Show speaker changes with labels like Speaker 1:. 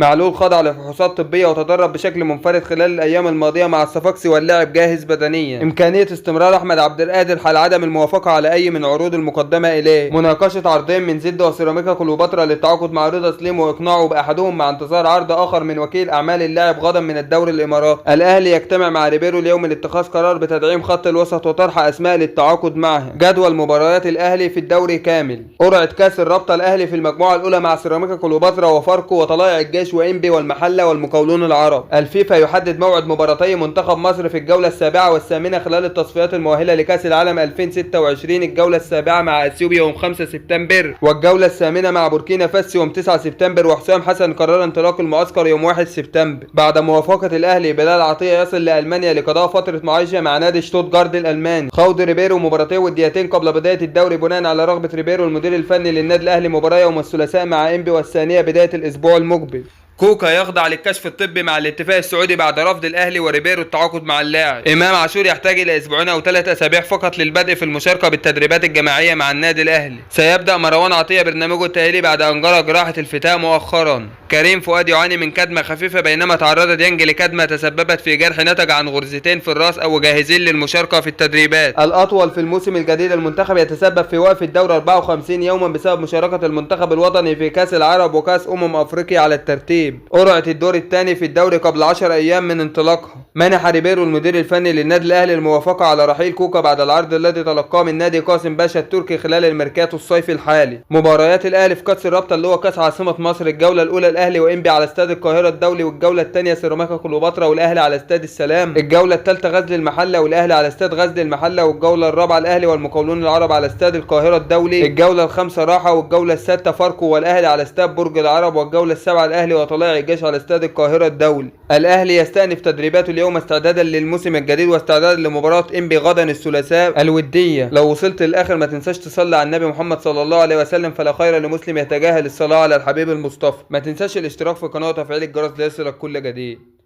Speaker 1: معلول خضع لفحوصات طبية وتدرب بشكل منفرد خلال الأيام الماضية مع الصفاقسي واللاعب جاهز بدنيا. إمكانية استمرار أحمد عبد القادر حال عدم الموافقة على أي من عروض المقدمة إليه. مناقشة عرضين من زد وسيراميكا كليوباترا للتعاقد مع رضا سليم وإقناعه بأحدهم مع انتظار عرض آخر من وكيل أعمال اللاعب غدا من الدوري الإماراتي. الأهلي يجتمع مع ريبيرو اليوم لاتخاذ قرار بتدعيم خط الوسط وطرح أسماء للتعاقد معه. جدول مباريات الأهلي في الدوري كامل. قرعة كأس الرابطة، الأهلي في المجموعة الأولى مع سيراميكا كليوباترا وفاركو وطلائع الجيش وإنبي والمحلة والمقاولون العرب. الفيفا يحدد موعد مباراتي منتخب مصر في الجولة السابعة والثامنة خلال التصفيات المؤهلة لكأس العالم 2026. الجولة السابعة مع أثيوبيا يوم 5 سبتمبر، والجولة الثامنة مع بوركينا فاسو يوم 9 سبتمبر. وحسام حسن قرر انطلاق المعسكر يوم 1 سبتمبر. بعد موافقة الأهلي، بلال عطية يصل لألمانيا لقضاء فترة معايشة مع نادي شتوتغارت الألماني. خوض ريبيرو مباراتين وديتين قبل بداية الدوري بناء على رغبة ريبيرو المدير الفني للنادي الأهلي، مباراة يوم الثلاثاء مع إنبي والثانية بداية الأسبوع المقبل. كوكا يخضع للكشف الطبي مع الاتفاق السعودي بعد رفض الاهلي وريبيرو التعاقد مع اللاعب. امام عاشور يحتاج الى اسبوعين او 3 اسابيع فقط للبدء في المشاركة بالتدريبات الجماعية مع النادي الاهلي. سيبدا مروان عطية برنامجه التاهيلي بعد ان جرى جراحه الفتاء مؤخرا. كريم فؤاد يعاني من كدمه خفيفة، بينما تعرض ديانج لكدمه تسببت في جرح نتج عن غرزتين في الراس او جاهزين للمشاركة في التدريبات الاطول في الموسم الجديد. المنتخب يتسبب في وقف الدوري 54 يوما بسبب مشاركة المنتخب الوطني في كاس العرب وكاس افريقيا على الترتيب. قرعه الدور الثاني في الدوري قبل 10 ايام من انطلاقها. منح ريبيرو المدير الفني للنادي الاهلي الموافقة على رحيل كوكا بعد العرض الذي تلقاه من نادي قاسم باشا التركي خلال الميركاتو الصيفي الحالي. مباريات الاهلي في كاس الرابطة اللي هو كاس عاصمة مصر، الجولة الاولى الاهلي وانبي على استاد القاهرة الدولي، والجوله الثانية سيراميكا كليوباترا والاهلي على استاد السلام، الجولة الثالثة غزل المحلة والاهلي على استاد غزل المحلة، والجوله الرابعة الاهلي والمقاولون العرب على استاد القاهرة الدولي، الجولة الخامسة راحة، والجوله السادسة فاركو والاهلي على استاد برج العرب، والجوله السابعة الاهلي وطلائع الجيش على استاد القاهرة الدولي. الاهلي يستأنف تدريباته اليوم استعدادا للموسم الجديد واستعدادا لمباراة انبي غدا الثلاثاء الودية. لو وصلت للاخر ما تنساش تصلي على النبي محمد صلى الله عليه وسلم، فلا خير لمسلم يتجاهل الصلاة على الحبيب المصطفى. ما تنساش الاشتراك في القناة وتفعيل الجرس ليصلك كل جديد.